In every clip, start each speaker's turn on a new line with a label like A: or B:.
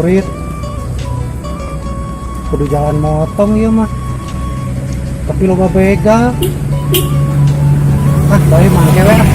A: Prajurit. Kudu jalan motong ieu mah. Tapi loba begal. Ah, bae mangke we ah.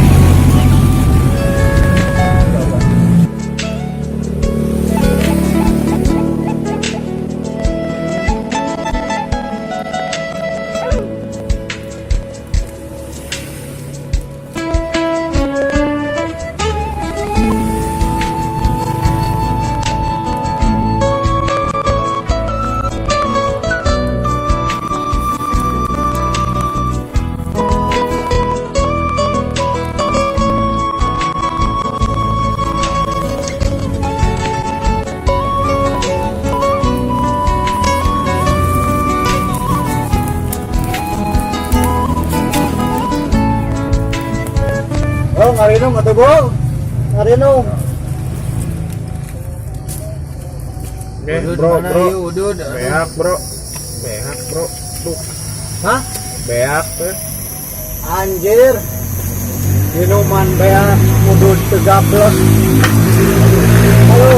B: Oh, ngarinum atuh, Bu. Ngarinum.
C: Eh,
D: Udud
C: bro,
D: mana
C: bro.
D: ieu udud?
C: Beak, bro. Beak, bro. Tuh,
B: Hah?
C: beak teh.
B: Anjir. Minuman beak udud tegablek. Halo.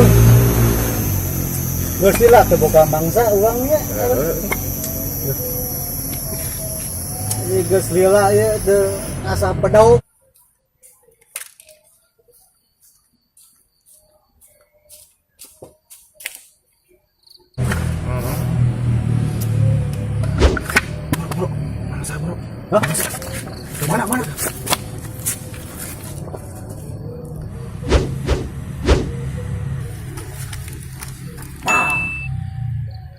B: Geus lah teu boga mangsa uangnya. Ini geus lila ieu teu asa bedog.
C: Bro, mangsa, bro.
B: Hah?
C: Mana, mana?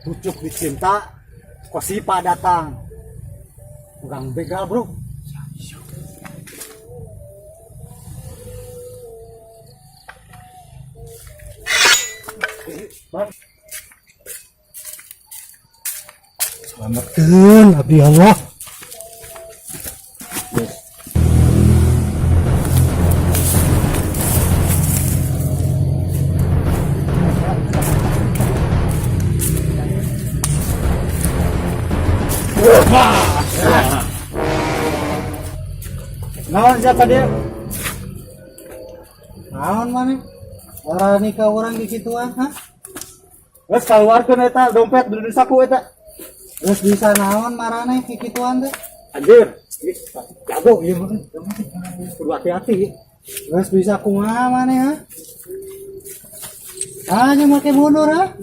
B: Pucuk dicinta, Kosipa datang. Tukang begal, bro.
A: Selamatkeun abdi Allah.
B: Naon siapa dia?
A: Naon maneh? Orang nikah orang di kituan, hah?
B: Geus kaluarkeun eta dompet di saku eta.
A: Geus bisa naon maraneh kikituan teh?
B: Anjir. Ih, jago ieu mah. Kudu hati-hati.
A: Geus bisa kumaha maneh, ha? Ah, nya make mundur, ha?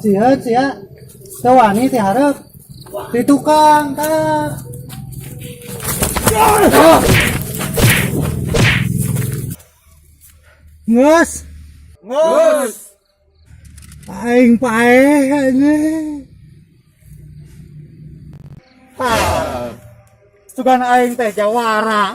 A: Sieun sia. Teu wani ti hareup. Ti tukang tah. Geus.
B: Geus.
A: Aing paeh anjing.
B: Sugan aing teh jawara.